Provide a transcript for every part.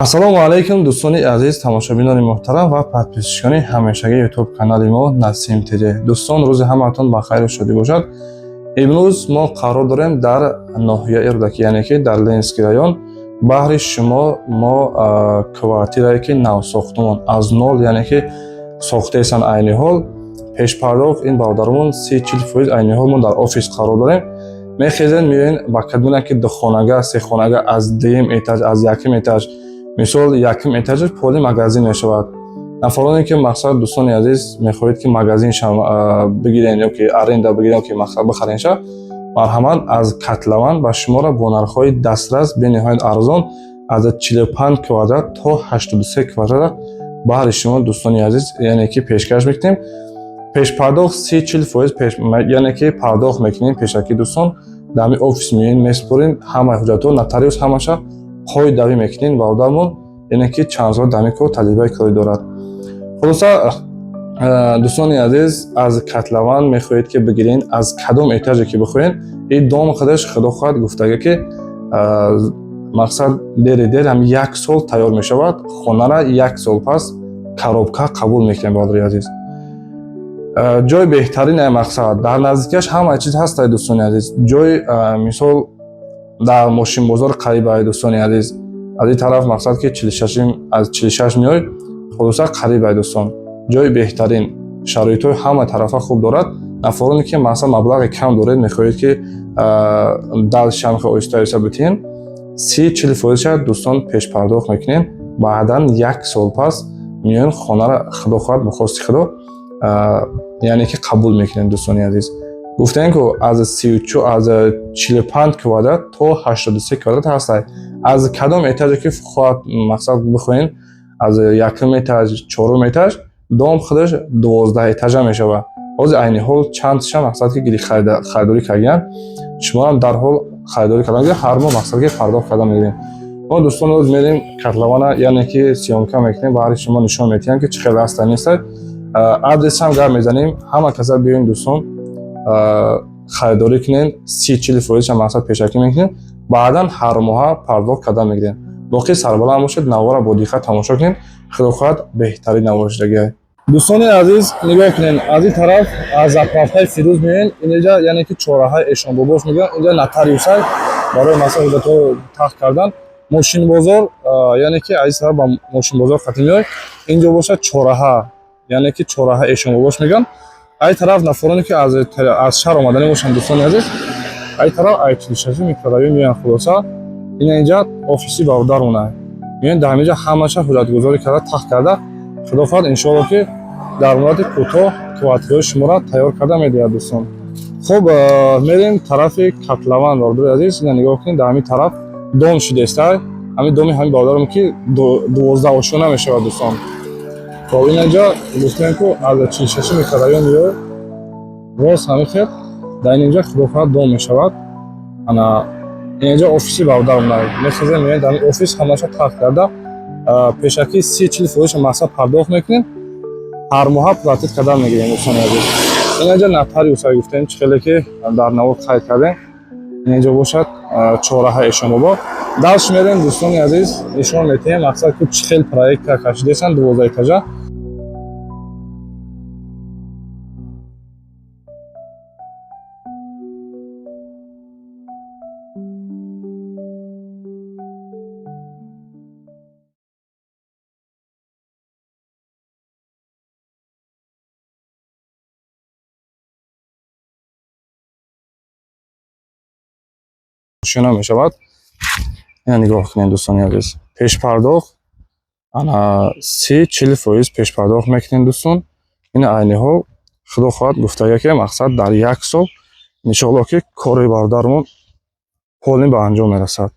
Ассалому алайкум, дӯстони азиз, тамошобинони муҳтарам ва подписчикони ҳамешагии ютуб канали мо Насим ТЖ. Дӯстон, рӯзи ҳамаатон ба хайру шодӣ бошад. Имрӯз мо қарор дорем дар ноҳияи Рӯдакӣ, яъне ки дар Ленинский район. Баҳри шумо мо квартирае ки навсохтумон аз нол, яъне ки сохтаесан айни ҳол, пешпардохт ин бародарамон 30-40%. Айни ҳол мо дар офис қарор дорем. Мехезен, меоен ба кадмина ки духонага, сехонага, аз дуюм этаж, аз якум этаж. Мисол, якум этажаш поли магазин мешавад. Нафароне ки, мақсад, дӯстони азиз, мехоҳед ки магазинша бигирен ё ки аренда бигирен, ё ки, мақсад, бихаренша, марҳамат, аз котлован ба шуморо бо нархҳои дастрас, бениҳоят арзон, аз 45 квадрат то 83 квадрат баҳри шумо, дӯстони азиз, яъне ки пешкаш мекунем. Пешпардохт 30-40%, яъне ки пардохт мекунем пешакӣ. Дӯстон, дар ҳамин офис меоен, месупорем ҳамаи ҳуҷҷатҳо, нотариус ҳамаша қоидавӣ мекунем. Бародармон, яъне ки чанд сол дар ҳамин кор таҷрибаи корӣ дорад. Хулоса, дӯстони азиз, аз котлован мехоҳед ки бигирен, аз кадом этаже ки бихоҳед, ин дом худаш, худо хоҳад, гуфтага ки, мақсад, дери дер ҳам як сол тайёр мешавад. Хонара як сол пас коробка қабул мекунем. Бародари азиз, ҷои беҳтарин, мақсад, дар наздикиаш ҳама чиз ҳаста. Дӯстони азиз, ҷои, мисол, дар мошинбозор қариба. Дӯстони азиз, аз ин тараф, мақсад, ки чилшашим, аз 46 меой, хулоса, қариба. Дӯстон, ҷои беҳтарин, шароитҳои ҳама тарафа хуб дорад. Нафароне ки, мақсад, маблағи кам доред, мехоҳед ки дальше оҳиста оҳиста битиҳен, 30-40 фоизша, дӯстон, пешпардохт мекунем. Баъдан як сол пас меоем, хонара, худо хоҳад, бо хости худо, яъне ки қабул мекунем. Дӯстони азиз, гуфтем ку, аз аз 45 квадрат то 83 квадрат ҳастай. Аз кадом этаже ки хоҳад, мақсад, бихоҳем, аз якум этаж, чорум этаж. Дом худаш 12 этажа мешавад. Ҳозир айни ҳол чандша, мақсад, ки гири харидорӣ кардиянд. Шумоам дарҳол харидорӣ кардан, ҳар моҳ, мақсад, ки пардохт карда мегирем. Мо, дӯстон, оз мерем котлована, яъне ки съёмка мекунем, баҳри шумо нишон медиҳам, ки чӣ хел аста, неста. Адресам гап мезанем. Ҳама каса биёем, дӯстон, харидорӣ кунем. 30-40 фоизша, мақсад, пешакӣ мекунем, баъдан ҳар моҳа пардохт карда мегирем. Боқӣ сарбаланд бошед, навора бо диққат тамошо кунед. Худо хоҳад, беҳтарин навор шудагиай. Дӯстони азиз, нигоҳ кунед, аз ин тараф, аз заправкаи Фирӯз меоен, инҷа, яъне ки чораҳаи Эшонбобош мегӯянд. Инҷа нотариусай барои масъала ҳуҷҷатҳо тахт кардан. Мошинбозор, яъне ки аз ин тараф ба мошинбозор қатӣ меояд. Инҷо бошад чораҳа, яъне ки чораҳа Эшонбобош мегӯянд. Ай тараф нафароне ки аз шаҳр омаданӣ бошанд, дӯстони азиз, ай тараф, ай 46 микрорайон меоянд. Хулоса, ина инҷа офиси бародармона. Меоянд, дар ҳаминҷа ҳамаша ҳуҷҷатгузорӣ карда, тахт карда, худо хоҳад, иншоалло, ки дар муддати кӯтоҳ квартираҳои шуморо тайёр карда медиҳад. Дӯстон, хуб, мерем тарафи котлован. Бародари азиз, ина нигоҳ кунед, дар ҳамин тараф дом шудеста. Ҳамин доми ҳамин бародарам, ки 12 ошёна мешавад. Дӯстон, хоб, инҷа гуфтем ку, аз 46 микрорайон меояд, рост ҳамин хел, дар ин инҷа, худо хоҳад, дом мешавад. Ана инҷа офиси бародарам. Мехезем, меоем дар ин офис, ҳамаша тахт карда, пешакӣ 30-40 фоизша, мақсад, пардохт мекунем, ҳар моҳа платить кардан мегирем. Дӯстони азиз, инҷа нотариуса гуфтем, чӣ хеле ки дар навор қайд кардем. Инҷо бошад чораҳа Эшонбобо. Дальше мерем, дӯстони азиз, нишон медиҳем, мақсад, ки чӣ хел проекта кашидесанд, 12 этажа. Ошёна мешавад. Ина нигоҳ кунед, дӯстони азиз, пешпардохт ана 30-40% пешпардохт мекунем. Дӯстон, ина айни ҳол, худо хоҳад, гуфтага ки, мақсад, дар як сол, иншоалло, ки кори бародармон полный ба анҷом мерасад.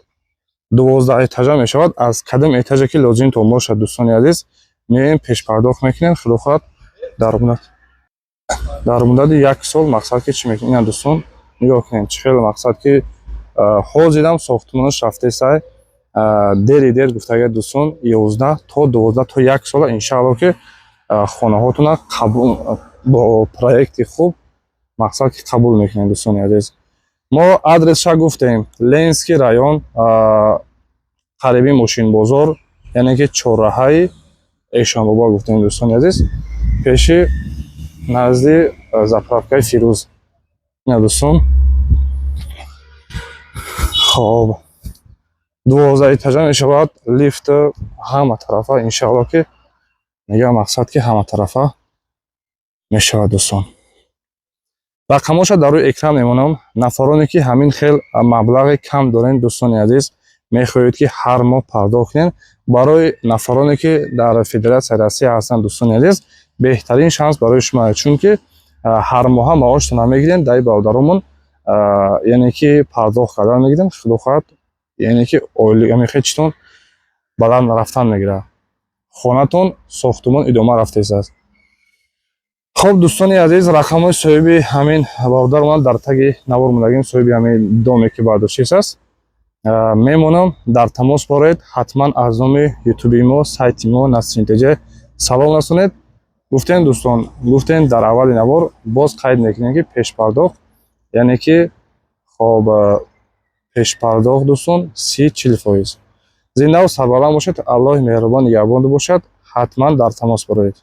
12 этажа мешавад. Аз кадом этаже ки лозимтон бошад, дӯстони азиз, меоем, пешпардохт мекунем. Худо хоҳад, дар муддати як сол, мақсад, ки чӣ мекунем. Ина, дӯстон, нигоҳ кунед, чӣ хеле, мақсад, ки ҳозирам сохтмонаш рафтесай. Дери дер гуфтага, дӯстон, 11 то 12 то як сола, иншаалло, ки хонаҳотона қабул, бо проекти хуб, мақсад, ки қабул мекунем. Дӯстони азиз, мо адресша гуфтем: Ленинский район, қариби мошинбозор. Яъне ки чорраҳаи Эшонбобо гуфтем, дӯстони азиз, пеши назди заправкаи Фирӯз. Ина, дӯстон, хоб, 12 этажа мешавад, лифт ҳама тарафа, иншаалло, ки мегӯям, мақсад ки ҳама тарафа мешавад. Дӯстон, рақамоша дар рӯи экран мемонам. Нафароне ки ҳамин хел маблағи кам дорен, дӯстони азиз, мехоҳед ки ҳар моҳ пардохт кунед, барои нафароне ки дар Федератсияи Россия ҳастанд, дӯстони азиз, беҳтарин шанс барои шумо, чунки ҳар моҳа маоштона намегирем, даи бародаромон, яъне ки пардохт кардан мегирем. Худо хоҳад, яъне ки хечитон баланд рафтан мегирад, хонатон сохтумон идома рафтааст. Хоб, дӯстони азиз, рақамҳои соҳиби ҳамин бародар ман дар таги навор мондагим. Соҳиби ҳамин доме ки бардоштааст аст, мемонам, дар тамос боред. Ҳатман аз номи ютуби мо, сайти мо Насрин ТЖ салом расонед. Гуфтем, дӯстон, гуфтем дар аввали навор, боз қайд мекунем, ки пешпардохт, яъне ки хоб, пешпардохт, дӯстон, 30-40%. Зиндаву сарбаланд бошед, Аллоҳи меҳрубон нигаҳбонду бошад. Ҳатман дар тамос бароед.